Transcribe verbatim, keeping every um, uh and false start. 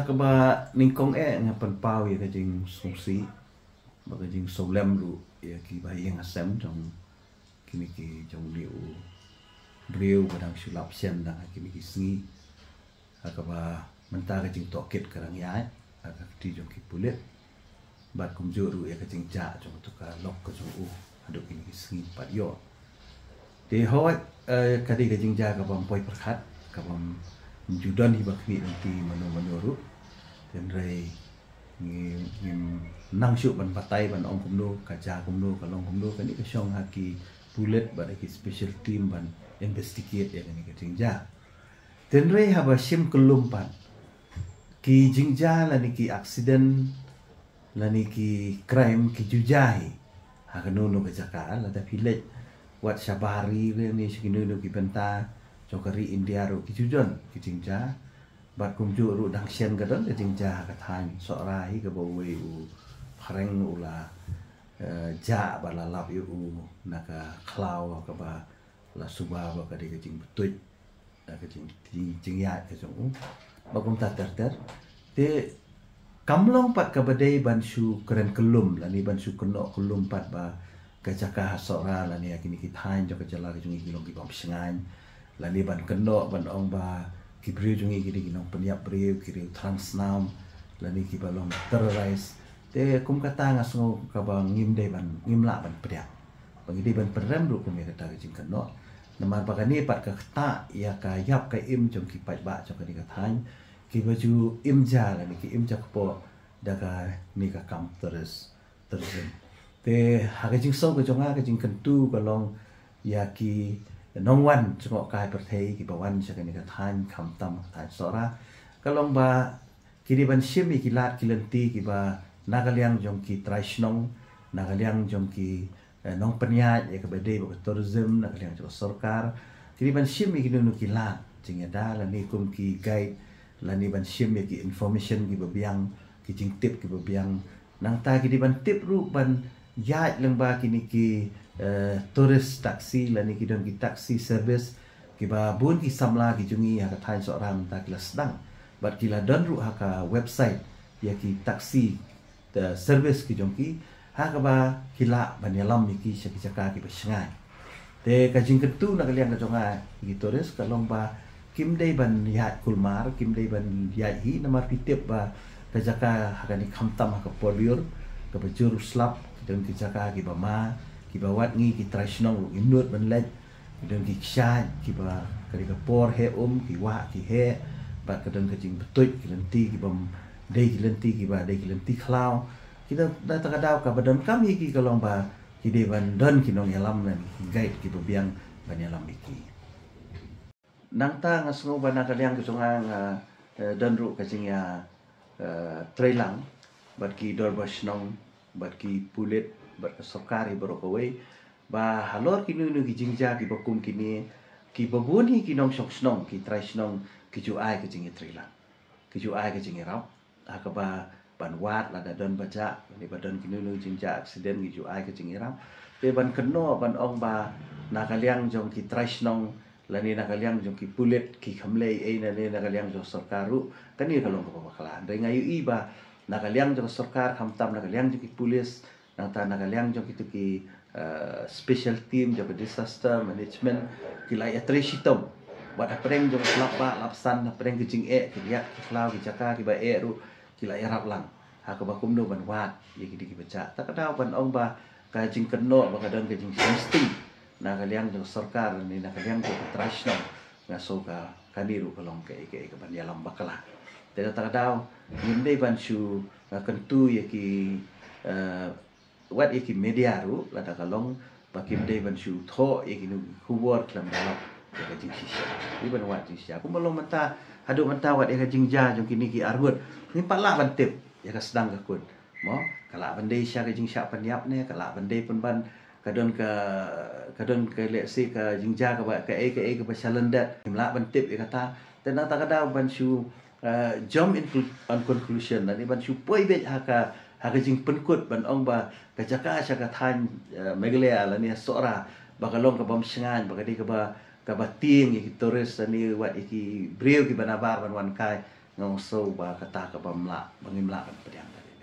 Kaba nyngkong eh nga pynpaw ïa ka jingsngewsih bad ka jingsngewlem ruh ïa ki bahaïing hasem jong kine ki jong une u briew ba dang shu lap shen dang ha kine ki sngi. Ha kaba mynta ka jingtohkit ka dang ïaid ha ka kti jong ki pulit bad kumjuh ruh ïa ka jingjah jong katu ka lok ka jong u haduh kine ki sngi pat ïoh. Te hooid, eh, ka dei ka jingjia kabym poi pyrkhat, kabym ju don hi ba khmih lynti mano mano ruh. Hynrei ngi, ngim nang shuh ban batai ban ong kumno, ka jia kumno, ka long kumno, kane ka shong ha ki pulit bad ha ki special team ban investigate ïa kane ka jingjia. Hynrei haba shim kyllum pat, ki jingjia lane ki accident lane ki crime ki ju jia hi ha kano kano ka jaka, lada phi leit wat sha bar ri lane sha kino kino ki bynta jong ka ri India ruh ki ju don ki jingjia. Bad kumjuh ruh dang shen ka don ka jingjia ha ka thaiñ Sohra hi, kaba uwei u phareng u la, eh, jah bad la lap ïa u na ka khlaw kaba la suba ba ka dei ka jingpyntip, eh, ka jing, jing, jingïaid ka jong u. Bad kumta ter ter. Te kam long pat kaba dei ban shu kren kyllum lane ban shu kynnoh kyllum pat ba ka jaka ha Sohra lane ha kine ki thaiñ jong ka jylla ka jong ngi ki long kibym shngaiñ, lane ban kynnoh ban ong ba ki briew jong ngi ki dei ki nongpynïap briew, ki riew thrang snam, lane kiba long terrorize. Te kum kata nga sngew kaba ngim dei ban, ngim lah ban pdiang. Ba ngi dei ban pynrem ruh kum ïa kata ka jingkynnoh. Namar ba kane pat ka ktah ïa ka ïap ka im jong ki paidbah jong kane ka thaiñ, kiba ju im ja lane ki im ja kpoh da kane ka kam terrorist, terrorism. Te ha ka jingsngew ka jong nga, ka jingkyntu ka long ïa ki nongwan jngohkai pyrthei kiba wan sha kane ka thaiñ, khamtam ka thaiñ Sohra, ka long ba ki dei ban shim ïa ki lad ki lynti kiba na ka liang jong ki trai shnong, na ka liang jong ki, eh, nongpynïaid ïa kaba dei bad ka tourism, na ka liang jong ka sorkar. Ki dei ban shim ïa kino kino ki lad jingïada lane kum ki guide, lane ban shim ïa ki information kiba biang, ki jingtip kiba biang. Nangta ki dei ban tip ruh ban ïaid lyngba kine ki, eh, tourist taxi lane ki don ki taxi service kiba bun ki samla ki jong ngi ha ka thaiñ Sohra mynta ki la sdang. Bad ki la don ruh ha ka website ïa ki taxi, eh, service ki jong ki, ha kaba ki lah ban ïalam ïa ki sha ki jaka kiba shngaiñ. Te ka jingkyntu na ka liang ka jong nga ïa ki tourist ka long ba kim dei ban ïaid kulmar, kim dei ban ïaid hi, namar phi tip ba ka jaka ha kane khamtam ha ka por lyiur kaba jur slap, ki don ki jaka kiba ma, kiba wat ngi ki trai shnong ruh ngim nud ban leit. Ki don ki kshaid kiba ka dei ka por heh um, ki wah ki heh, bad ka don ka jingpyntip ki lynti kibym dei ki lynti kiba dei ki lynti khlaw. Ki don, nangta ka daw kaba donkam ïa ki ka long ba ki dei ban don ki nongïalam lane ki guide kiba biang ban ïalam ïa ki. Nangta nga sngew ba na ka liang ka jong nga, nga, eh, don ruh ka jingïa, eh, treilang bad ki dorbar shnong, bad ki pulit, bad ka sorkar hi baroh kawei, ba halor kino kino ki jingjia kiba kum kine, kiba bun hi ki nongshong shnong, ki trai shnong, ki ju ai ka jingïatreilang, ki ju ai ka jingïarap ha kaba ban wad lada don ba jah, lane ba don kino kino jingjia accident, ki ju ai ka jingïarap. Te ban kynnoh ban ong ba na ka liang jong ki trai shnong lane na ka liang jong ki pulit ki kham leh ei, lane na ka liang jong sorkar ruh, kane ka long kaba bakla. Hynrei nga ïohi ba na ka liang jong sorkar, khamtam na ka liang jong ki pulit, nangta na ka liang jong kitu ki, eh, special team jong ka disaster management, ki la ïatrei shitom. Bad hapdeng jong slap bah slap san, hapdeng ki jingeh, ki riat ki khlaw, ki jaka kiba eh ruh ki la ïarap lang ha kaba kumno ban wad ïa kine kiba jah. Ta ka daw ban ong ba ka jingkynnoh ba ka don ka jingsngewsih na ka liang jong sorkar ne na ka liang jong ka trai shnong, nga sngew ka, kane ruh ka long kaei kaei kaban ïalam bakla. Te ta ka daw ngim dei ban shu, eh, kyntu ïa ki, eh, wat ïa ki media ruh, lada ka long ba kim dei ban shu thoh ïa kino ki khubor khlem da lap ïa ka jingshisha. Dei ban wad jingshisha. Kumba long mynta, haduh mynta wat ïa ka jingjia jong kine ki arngut, ngim pat lah ban tip ïa ka sdang ka kut. Mo, ka lah ban dei sha ka jingshah pynïap ne, ka lah ban dei pynban ka don ka, ka don ka, let's say, ka jingjia kaba, kaei kaei kaba shalyndet, ngim lah ban tip ïa kata. Te nangta ka daw ban shu, eh, jump into an conclusion, lane ban shu poi beit ha ka, ha ka jingpynkut ban ong ba ka jaka sha ka thaiñ, eh, Meghalaya lane Sohra ba ka long kabym shngaiñ, ba ka dei kaba, kaba tieng ïa ki tourist lane wat ïa ki briew kiba nabar ban wan kai. nga ong shuh ba kata kaba ym lah, ba ngim lah ban pdiang ka dei.